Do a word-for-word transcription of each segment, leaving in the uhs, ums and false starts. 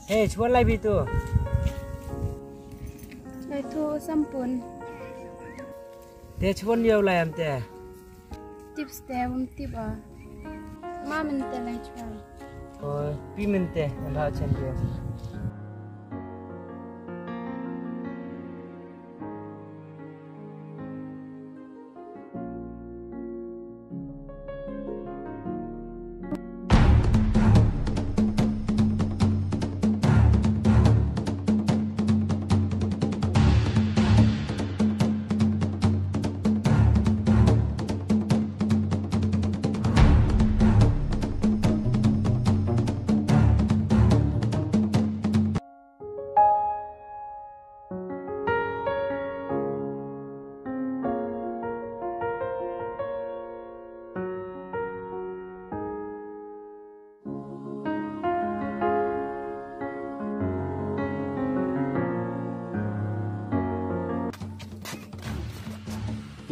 Hey, chwa lai bi tu. Lai tu sampun. Te chwa ni lai am te. Tips te um tip a. Ma men te lai chwa. Oh, pi men te, anda champion.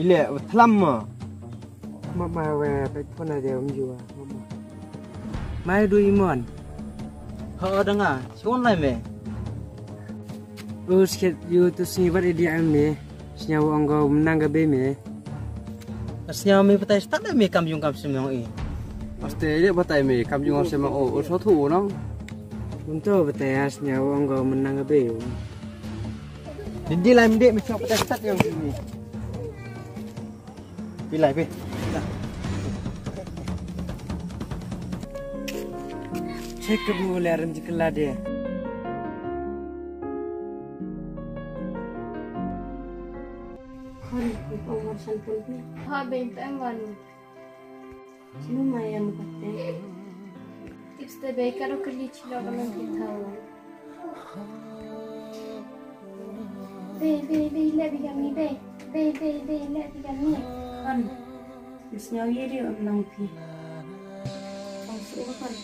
Ile, thlam mo. Ma, ma, we, peit phone ade um ju, ma, ma. Mai du imon. Ho danga, chon lai me. U skhet yu tu sngi bat idi am me. Snyaw ong go menang ga be me. Snyaw me batai stad me kam jung kam semyong i. Aste ide batai me kam jung kam semyong o, o so thu nang. Unto batai a snyaw ong go menang ga be. Didi lai mde me chok batai stad yang sini. Pilai pe. Check ke bu le ren jikela de. Khon, ko ngan san pun pi. Ha, ben, pem wan. Sino maya mukate. Tips te be karo kali chilo kalang kitau. Be, be, be, le bigami, be. Be, be, be, le bigami. Khon. Snyaw ye ri um nang pi. Ong su khon.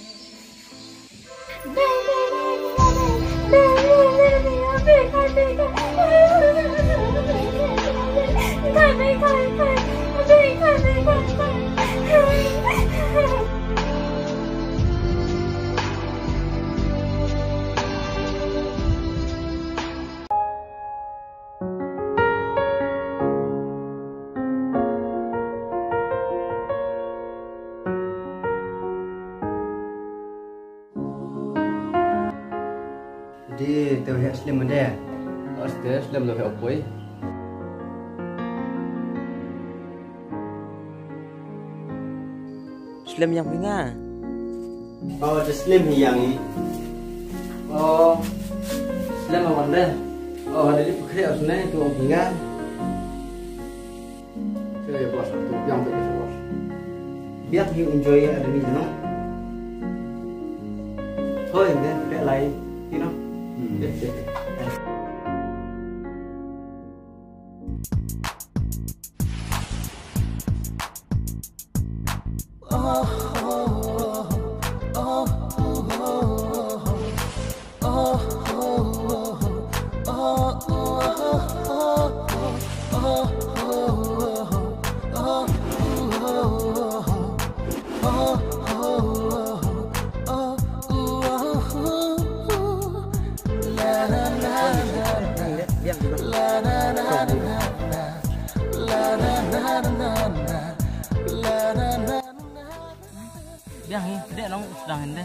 Di te waheh slem de. Aste slem lo he opoi. Slem yang pinga. Oh, de slem hi yang i. Oh, slem awan de. Oh, de di pukre asne tu ong pinga. Sure, boss, tu biang tu biasa, boss. Biang you enjoy ya ada ni, you know. Hoi, de, de lai, you know. Hmm. De, de, de. Biang hi, dek nong sedang hende.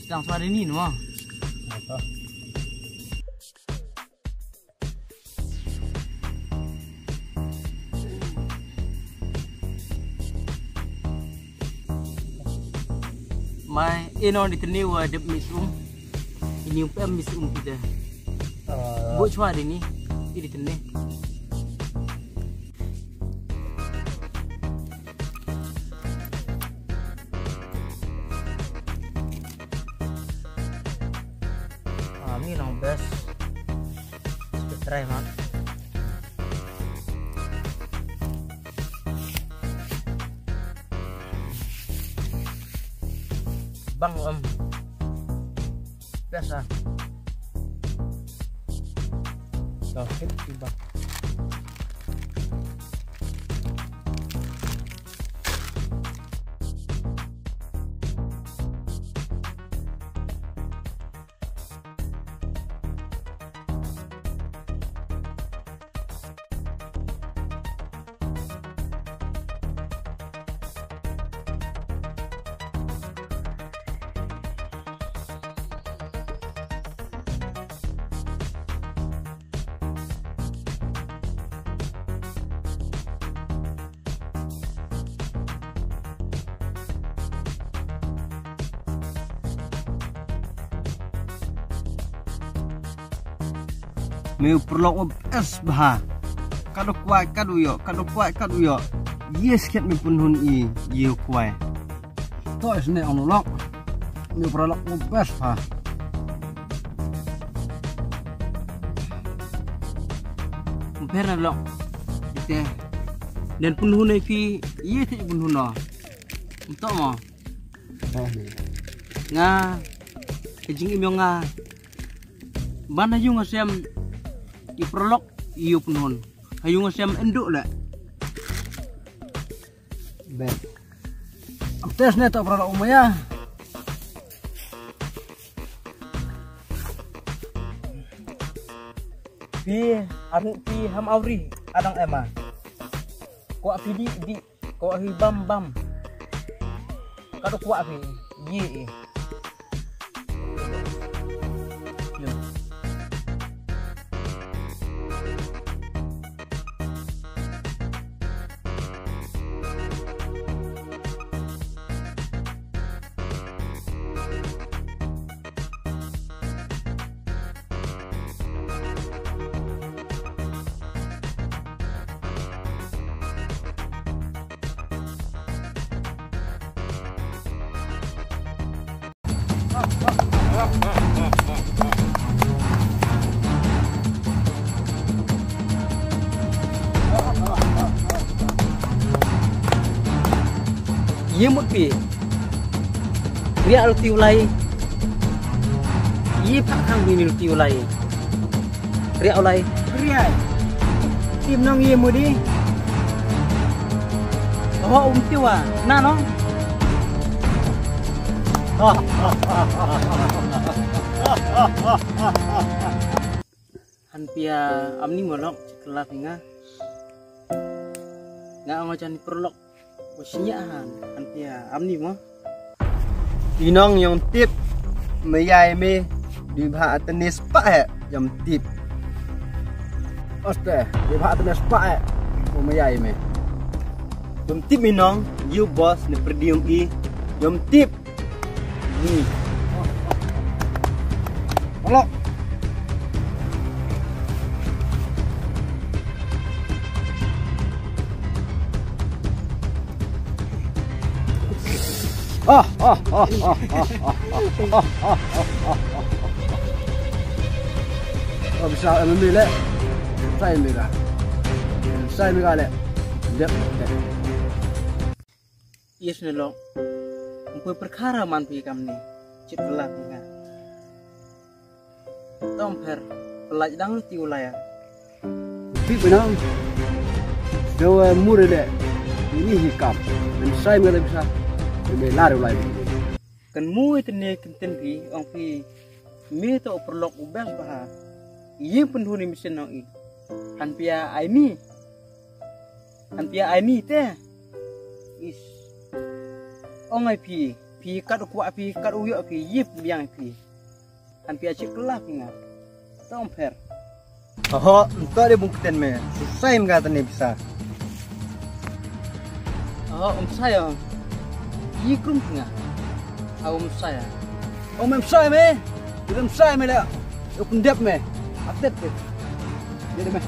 Sedang suara ni, no? Mai, ino di teni wa dep misum. Ini um pem misum kita. Bu chwa di ni, ini teni. Ah, mi long best. Try mak. Bang, em. Biasa. Dah, hit, tiba. Me u paralok u best bha. Katno kwai katno ïoh, katno kwai katno ïoh. Yes, khet me pynhun i, ye u kwai. To isne ong u lok. Me u paralok u best bha. Ym pher na lok. Ite. Den pynhun ai phi, ye te pynhun no. Ym to mo. Nga ka jingim jong nga ban ha ïung ha sem i paralok i u pynhun. Ha ïung ha sem ynduh leh. Be. Am test ne to paralok u maya. Phi, am phi ham awri adang ema. Kwah phi di di. Kwah hi bam bam. Ka dei kwah hi. Ye eh. Ye. Ye mut phi. Riak luti u lai. Ye phah khang bini luti u lai. Riak u lai. Riak. Tim nong ye mut di. Ho um tiwa. Na nong. Han pia amni mo lok, chikla phi nga. Nga ong jan paralok. Wa sñiah han, han pia amni mo. I nong yong tip, me yai me, di bha atene spah he, yong tip. Oste, di bha atene spah he, mo me yai me. Yong tip mi nong, you boss ne per di yong i, yong tip. Ni. Halo. Ah, ah, ah, ah. Oh, bisa M M A le. Sai mega. Sai mega le. Dep, dep. Yes ne lok. Mpui perkara man phi kamni. Chit pela phi nga. Tom pher. Pelaj dang ti ulaya. Ti benang. Dewa mure le. Ini hikam. Men sai mega bisa. Mega lari ulai. Kan mui tene kenten phi ong phi. Me to perlok u best bha. Ying pendhuni mesin nong i. Han pia ai mi. Han pia ai mi te. Is. Ong ai phi, phi kat u kwah phi, kat u ïoh phi, yip biang ai phi. Han pia chik lah phi nga. Tong pher. Oho, nto de bung keten me. Susai mga tane bisa. Oho, um sayo. Yi krum phi nga. Ha um sayo. Ong mem sai me. Mem sai me le. Uk ndep me. Atet te. Dia de me.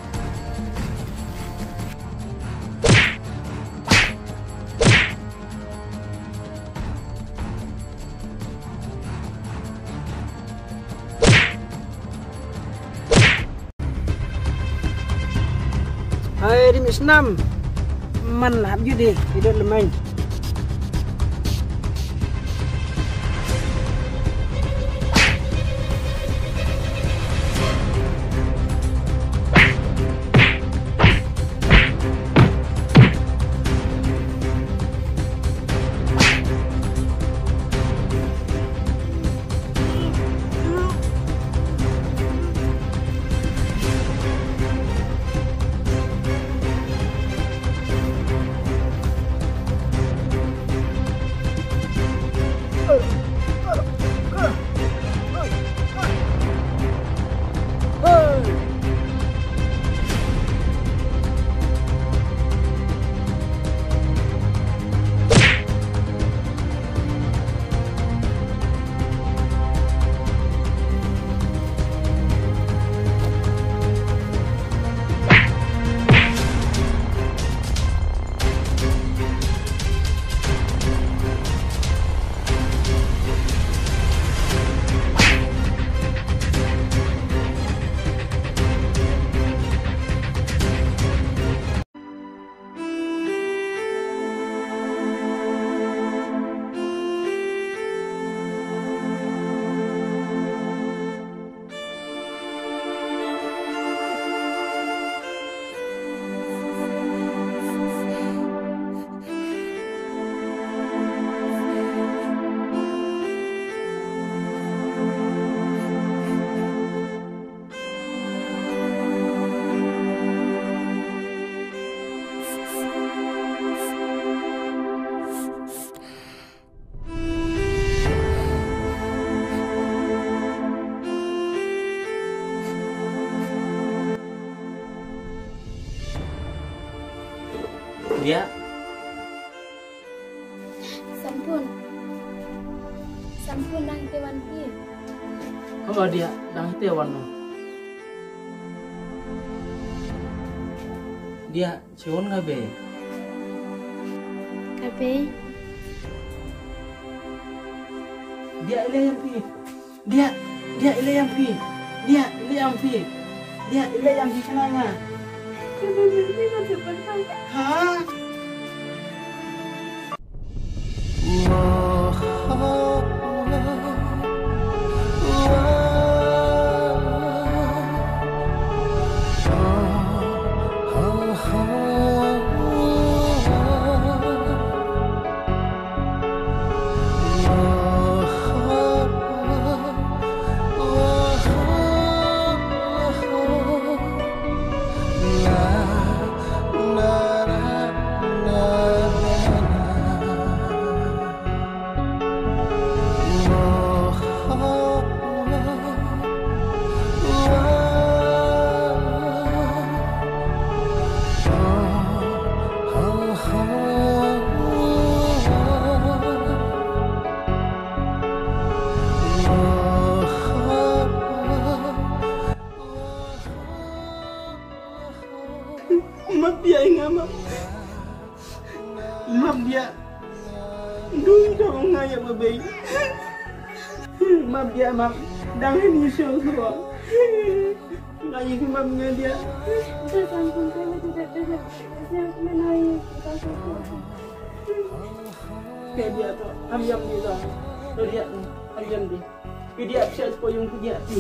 Hai, di misnam. Man hap ju di, idot lemai. Diah. Sampun. Sampun, dang te wan phi. Haba Diah, dang te wan no. Diah, chun nga bei. Ka bei. Diah, ila ïam phi. Diah, Diah, ila ïam phi. Diah, ila ïam phi. Diah, ila ïam phi, kane nga. Ha? Map ïa nga, map. Map ïa. Dum ka nga ïa ba bei. Map ïa, map. Dang ni shu shu. Nga ïa map nga ïa. Ka ïa to, am ïam ni to. To ïa, am ïam ni. Phi diah phi shah sha pdeng yung phi diah phi.